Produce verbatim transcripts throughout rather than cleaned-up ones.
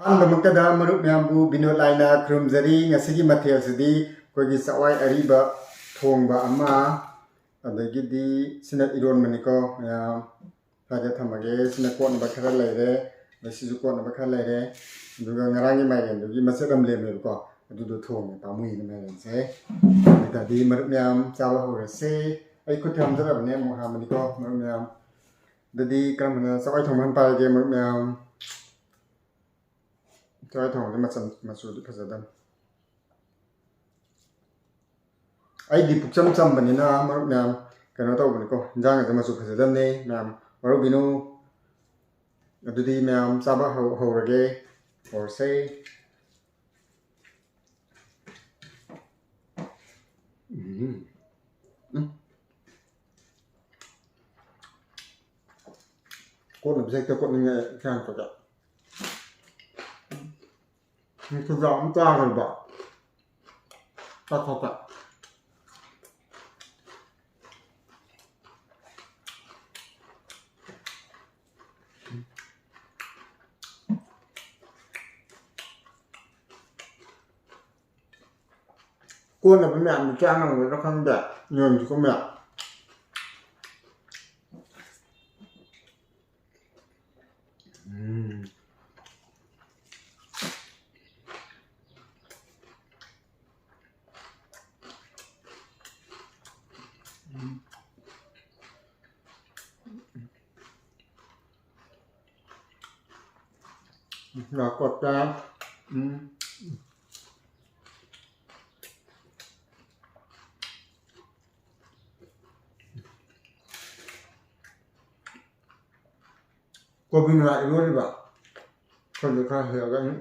ꯑꯍꯥꯟꯕꯃꯛꯇꯗ ꯃꯔꯨꯞ ꯃꯌꯥꯝꯕꯨ ꯕꯤꯅꯣꯗ ꯂꯥꯏꯅ ꯈꯨꯔꯨꯝꯖꯔꯤ꯫ ꯉꯁꯤꯒꯤ ꯃꯊꯦꯜꯁꯤꯗꯤ ꯑꯩꯈꯣꯏꯒꯤ ꯆꯋꯥꯏ ꯑꯔꯤꯕ ꯊꯣꯡꯕ ꯑꯃ, ꯑꯗꯒꯤꯗꯤ ꯁꯤꯅ ꯏꯔꯣꯟꯕꯅꯤꯀꯣ ꯃꯌꯥꯝ꯫ ꯁ꯭ꯋꯥꯏꯗ ꯊꯝꯃꯒꯦ꯫ ꯁꯤꯅ ꯀꯣꯠꯅꯕ ꯈꯔ ꯂꯩꯔꯦ, ꯑꯗꯩ ꯁꯤꯁꯨ ꯀꯣꯠꯅꯕ ꯈꯔ ꯂꯩꯔꯦ꯫ ꯑꯗꯨꯒ ꯉꯔꯥꯡꯒꯤ ꯃꯥꯏꯔꯦꯟꯗꯨꯒꯤ ꯃꯆꯦꯠ ꯑꯃ ꯂꯦꯝꯃꯦꯕꯀꯣ, ꯑꯗꯨꯗꯣ ꯊꯣꯡꯉꯦ, ꯄꯥꯝꯃꯨꯏꯅ ꯃꯥꯏꯔꯦꯟꯁꯦ꯫ ꯑꯗꯨ ꯑꯣꯏꯇꯥꯔꯗꯤ ꯃꯔꯨꯞ ꯃꯌꯥꯝ ꯆꯥꯕ ꯍꯧꯔꯁꯦ꯫ ꯑꯩ ꯈꯨꯠ ꯍꯥꯝꯖꯔꯕꯅꯦ, ꯑꯃꯨꯛ ꯍꯥꯝꯃꯅꯤꯀꯣ ꯃꯔꯨꯞ ꯃꯌꯥꯝ꯫ ꯑꯗꯨꯗꯤ ꯀꯔꯝꯕꯅ ꯆꯋꯥꯏ ꯊꯣꯡꯕ ꯍꯥꯟꯅ ꯄꯥꯏꯔꯒꯦ ꯃꯔꯨꯞ ꯃꯌꯥꯝ? ꯆꯋꯥꯏ ꯊꯣꯡꯕꯗꯤ ꯃꯆꯝ, ꯃꯆꯨꯗꯤ ꯐꯖꯗꯕꯅꯤ꯫ ꯑꯩꯗꯤ ꯄꯨꯛꯆꯝ ꯆꯝꯕꯅꯤꯅ ꯃꯔꯨꯞ ꯃꯌꯥꯝ ꯀꯩꯅꯣ ꯇꯧꯕꯅꯤꯀꯣ, ꯏꯟꯖꯥꯡ ꯑꯁꯦ ꯃꯆꯨ ꯐꯖꯗꯕꯅꯦ ꯃꯌꯥꯝ ꯋꯥꯔꯧꯕꯤꯅꯨ꯫ ꯑꯗꯨꯗꯤ ꯃꯌꯥꯝ ꯆꯥꯕ ꯍꯧ-, ꯍꯧꯔꯒꯦ, ꯍꯧꯔꯁꯦ꯫ ꯎꯝ꯫ ꯎꯝ꯫ ꯀꯣꯠꯅꯕꯁꯦ ꯍꯦꯛꯇ ꯀꯣꯠꯅꯤꯡꯉꯦ ꯏꯟꯁꯥꯡ ꯀꯣꯠꯄ꯫ ꯆꯨꯖꯥꯛ ꯑꯃ ꯆꯥꯈ꯭ꯔꯕ꯫ ꯆꯥ, ꯆꯥ, ꯆꯥ꯫ ꯀꯣꯟꯅꯕ ꯃꯌꯥꯝꯗꯨ ꯆꯥ ꯉꯝꯒꯗ꯭ꯔꯥ ꯈꯪꯗꯦ꯫ ꯌꯦꯡꯁꯤꯀꯣ ꯃꯌꯥꯝ꯫ ꯎꯝ꯫ ꯎꯝ꯫ ꯉꯥ ꯀꯣꯠꯄ꯫ ꯎꯝ꯫ ꯀꯣꯕꯤ ꯃꯅꯥ ꯏꯔꯣꯜꯂꯤꯕ꯫ ꯑꯩꯈꯣꯏꯁꯨ ꯈꯔ ꯍꯦꯛꯑꯒ ꯑꯗꯨꯝ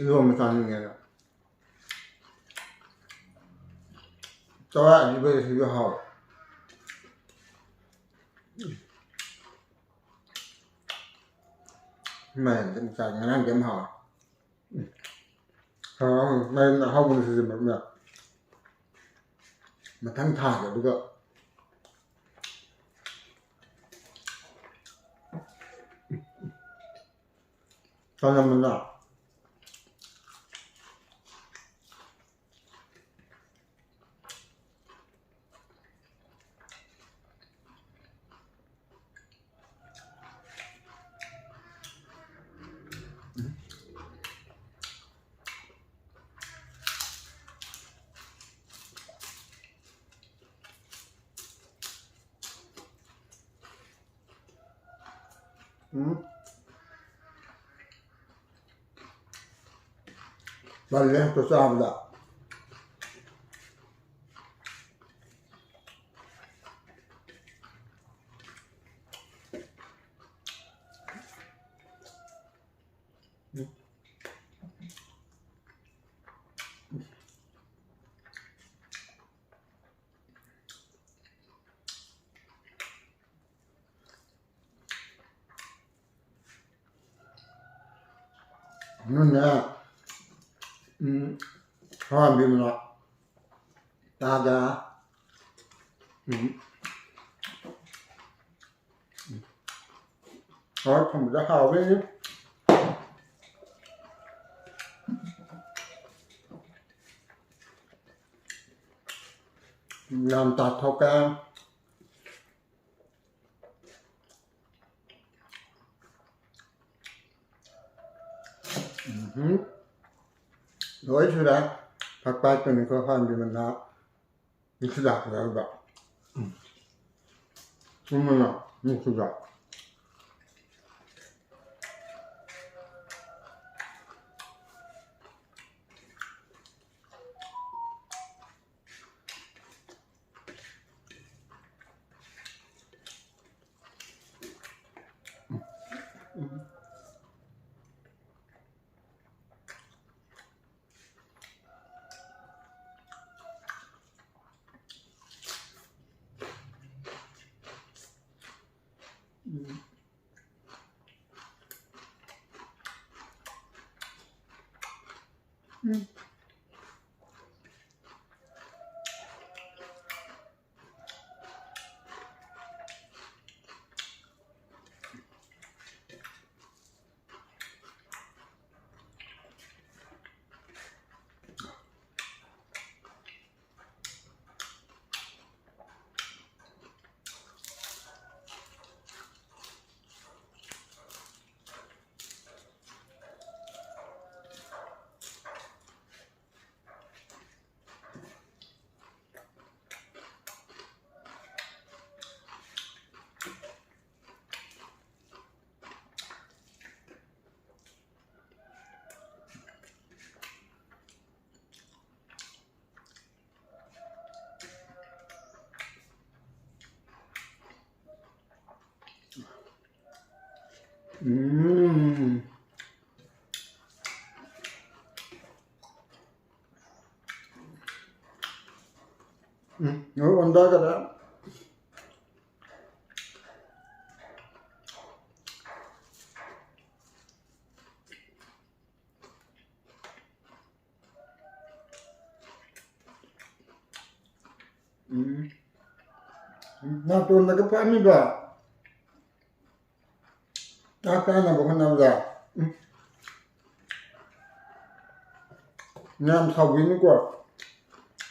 ꯏꯔꯣꯟꯕ ꯆꯥꯅꯤꯡꯉꯦꯅ꯫ ꯆꯋꯥꯏ ꯑꯔꯤꯕꯁꯤꯁꯨ ꯍꯥꯎꯋꯦ꯫ ꯃꯥꯏꯔꯦꯟꯁꯦ ꯆꯥꯏ ꯉꯔꯥꯡꯗꯤ ꯌꯥꯝ ꯍꯥꯎꯋꯦ꯫ ꯎꯝ꯫ ꯍꯥꯎ, ꯃꯥꯏꯔꯦꯟ ꯑꯍꯥꯎꯕꯅꯤ ꯁꯤꯗꯤ ꯃꯔꯨꯞ ꯃꯌꯥꯝ꯫ ꯃꯊꯪ ꯊꯥꯒꯦ ꯑꯗꯨꯒ꯫ ꯆꯅꯝ ꯃꯅꯥ꯫ ꯎꯝ꯫ ꯇꯜꯂꯦ ꯍꯦꯛꯇ ꯆꯥꯕꯗ꯫ ꯅꯪꯅꯦ, ꯎꯝ, ꯍꯋꯥꯏ ꯃꯅꯥ ꯇꯥꯗ, ꯎꯝ, ꯍꯋꯥꯏ ꯊꯣꯡꯕꯗ ꯍꯥꯎꯋꯤ꯫ ꯌꯥꯝ ꯇꯥꯊꯣꯛꯀꯦ꯫ ꯎꯝꯍꯨꯝ꯫ ꯂꯣꯏ ꯁꯨꯔꯦ꯫ ꯐꯛꯄꯥꯏ ꯇꯨꯅꯤꯡꯈꯣꯛ ꯍꯋꯥꯏ ꯃꯅꯥ꯫ ꯅꯨꯡꯁꯤꯗꯥꯛ ꯌꯥꯎꯔꯤꯕ꯫ ꯎꯝ꯫ ꯊꯨꯝ ꯃꯅꯥ, ꯅꯨꯡꯁꯤꯗꯥꯛ꯫ ꯎꯝ꯫ ꯎꯝ꯫ ꯎꯝ, ꯉꯧ ꯑꯣꯟꯊꯒꯔꯦ꯫ ꯎꯝ꯫ ꯅꯥꯇꯣꯟꯗꯒ ꯄꯛꯑꯝꯃꯤꯕ꯫ ꯆꯥꯛ ꯆꯥꯅꯕ ꯍꯣꯠꯅꯕꯗ꯫ ꯎꯝ꯫ ꯌꯥꯝ ꯁꯥꯎꯕꯤꯅꯨꯀꯣ꯫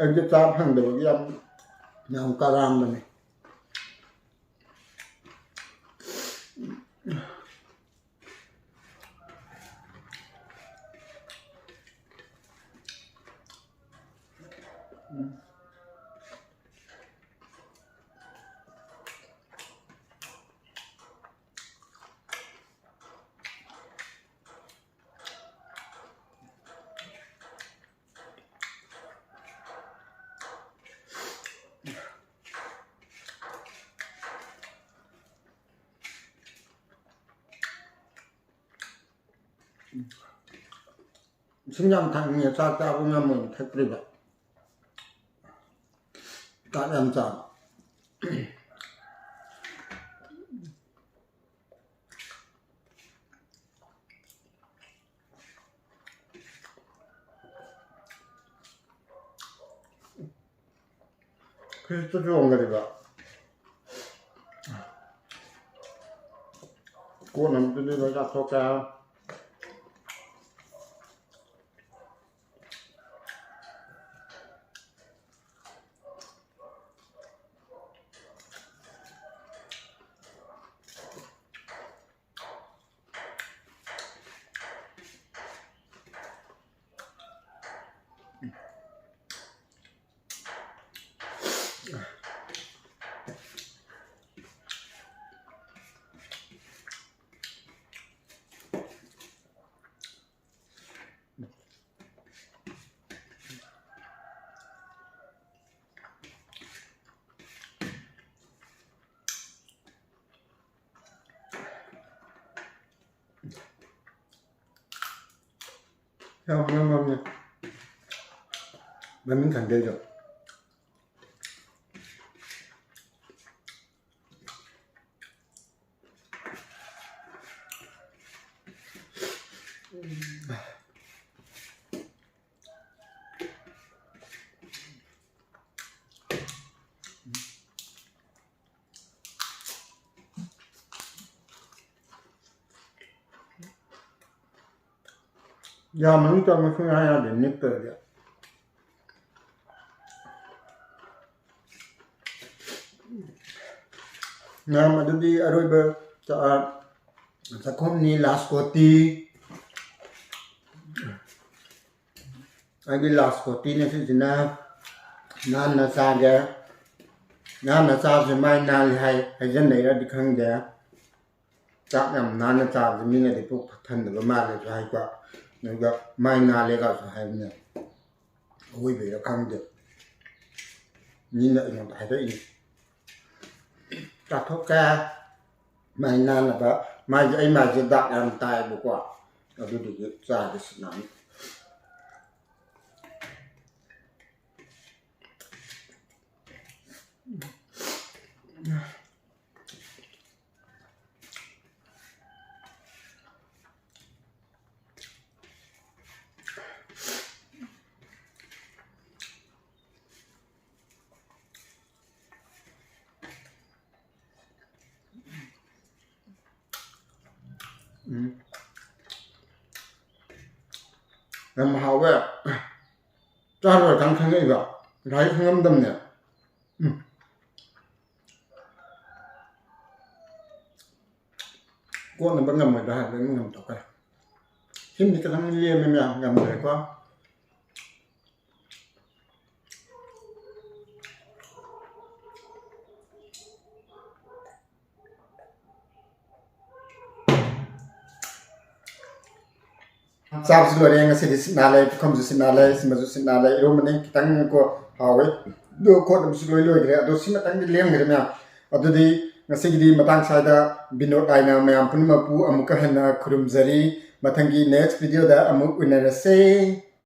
ꯑꯩꯁꯦ ꯆꯥ ꯐꯪꯗꯕꯒꯤ ꯌꯥꯝ, ꯌꯥꯝ ꯀꯔꯥꯝꯕꯅꯤ꯫ ꯏꯁꯤꯡ ꯌꯥꯝ ꯊꯛꯅꯤꯡꯉꯦ, ꯆꯥꯛ ꯆꯥꯕ ꯉꯝꯃꯣꯏꯅ ꯊꯛꯇ꯭ꯔꯤꯕ꯫ ꯆꯥꯛ ꯌꯥꯝ ꯆꯥꯕ꯫ ꯐ꯭ꯔꯤꯖꯇ ꯆꯣꯡꯒꯅꯤꯕ꯫ ꯀꯣꯟ ꯑꯃꯗꯨꯗꯤ ꯂꯣꯏ ꯆꯥꯊꯣꯛꯀꯦ꯫ ꯌꯥꯝ ꯃꯅꯝ ꯅꯝꯃꯦ꯫ ꯃꯃꯤꯡ ꯈꯪꯗꯦ ꯑꯩꯁꯨ꯫ ꯌꯥꯝ ꯃꯅꯨꯡ ꯆꯪꯕ ꯁꯨꯡꯌꯥ ꯌꯥꯗꯦ ꯅꯤꯛꯇ꯭ꯔꯗꯤ꯫ ꯃꯌꯥꯝ ꯑꯗꯨꯗꯤ ꯑꯔꯣꯏꯕ ꯆꯥ-, ꯆꯥꯛꯈꯨꯝꯅꯤ, ꯂꯥꯁ ꯀꯣꯇꯤ꯫ ꯑꯩꯒꯤ ꯂꯥꯁ ꯀꯣꯇꯤꯅ ꯁꯤꯁꯤꯅ ꯅꯥꯟꯅ ꯆꯥꯒꯦ꯫ ꯅꯥꯟꯅ ꯆꯥꯕꯁꯦ ꯃꯥꯏ ꯅꯥꯜꯂꯤ ꯍꯥꯏ, ꯍꯥꯏꯖꯟꯅꯩꯔꯗꯤ ꯈꯪꯗꯦ꯫ ꯆꯥꯛ ꯌꯥꯝ ꯅꯥꯟꯅ ꯆꯥꯕꯁꯦ ꯃꯤꯅꯗꯤ ꯄꯨꯛ ꯊꯟꯗꯕ ꯃꯥꯜꯂꯦꯁꯨ ꯍꯥꯏꯀꯣ꯫ ꯑꯗꯨꯒ ꯃꯥꯏ ꯅꯥꯜꯂꯦꯒꯁꯨ ꯍꯥꯏꯕꯅꯦ꯫ ꯑꯋꯣꯏꯕꯩꯔ ꯈꯪꯗꯦ꯫ ꯃꯤꯅ ꯑꯩꯉꯣꯟꯗ ꯍꯥꯏꯔꯛꯏꯅꯤ꯫ ꯆꯥꯊꯣꯛꯀꯦ꯫ ꯃꯥꯏ ꯅꯥꯟꯅꯕ꯫ ꯃꯥꯏꯁꯦ, ꯑꯩ ꯃꯥꯏꯁꯦ ꯗꯥꯛ ꯌꯥꯝ ꯇꯥꯏꯕꯀꯣ꯫ ꯑꯗꯨꯗꯨꯒꯤ ꯆꯥꯒꯦ ꯁꯤ ꯅꯥꯟꯅ꯫ ꯎꯝ꯫ ꯌꯥꯝ ꯍꯥꯎꯋꯦ꯫ ꯆꯥꯔꯨꯔꯀꯥꯟ ꯈꯪꯉꯛꯏꯕ꯫ ꯉꯁꯥꯏ ꯈꯪꯉꯝꯗꯕꯅꯦ꯫ ꯎꯝ꯫ ꯀꯣꯠꯅꯕ ꯉꯝꯃꯣꯏꯗ꯭ꯔꯥ ꯍꯥꯏꯕꯗ ꯑꯗꯨꯝ ꯉꯝꯊꯣꯛꯈ꯭ꯔꯦ꯫ ꯁꯤꯃꯗꯤ ꯈꯤꯇꯪ ꯂꯦꯝꯃꯦ ꯃꯌꯥꯝ, ꯉꯝꯗ꯭ꯔꯦꯀꯣ꯫ ꯆꯥꯕꯁꯨ ꯂꯣꯏꯔꯦ꯫ ꯉꯁꯤꯗꯤ ꯁꯤꯠ ꯅꯥꯜꯂꯦ, ꯄꯨꯈꯝꯁꯨ ꯁꯤꯠ ꯅꯥꯜꯂꯦ, ꯁꯤꯃꯁꯨ ꯁꯤꯠ ꯅꯥꯜꯂꯦ꯫ ꯏꯔꯣꯝꯕꯅꯤ ꯈꯤꯇꯪ ꯀꯣ ꯍꯥꯎꯋꯦ, ꯑꯗꯨ ꯀꯣꯠꯅꯕꯁꯨ ꯂꯣꯏ ꯂꯣꯏꯈ꯭ꯔꯦ꯫ ꯑꯗꯣ ꯁꯤꯃꯇꯪꯗꯤ ꯂꯦꯝꯈ꯭ꯔꯦ ꯃꯌꯥꯝ꯫ ꯑꯗꯨꯗꯤ ꯉꯁꯤꯒꯤꯗꯤ ꯃꯇꯥꯡ ꯁ꯭ꯋꯥꯏꯗ ꯕꯤꯅꯣꯗ ꯍꯥꯏꯅ ꯃꯌꯥꯝ ꯄꯨꯝꯅꯃꯛꯄꯨ ꯑꯃꯨꯛꯀ ꯍꯟꯅ ꯈꯨꯔꯨꯝꯖꯔꯤ꯫ ꯃꯊꯪꯒꯤ next video ꯗ ꯑꯃꯨꯛ ꯎꯅꯔꯁꯦ꯫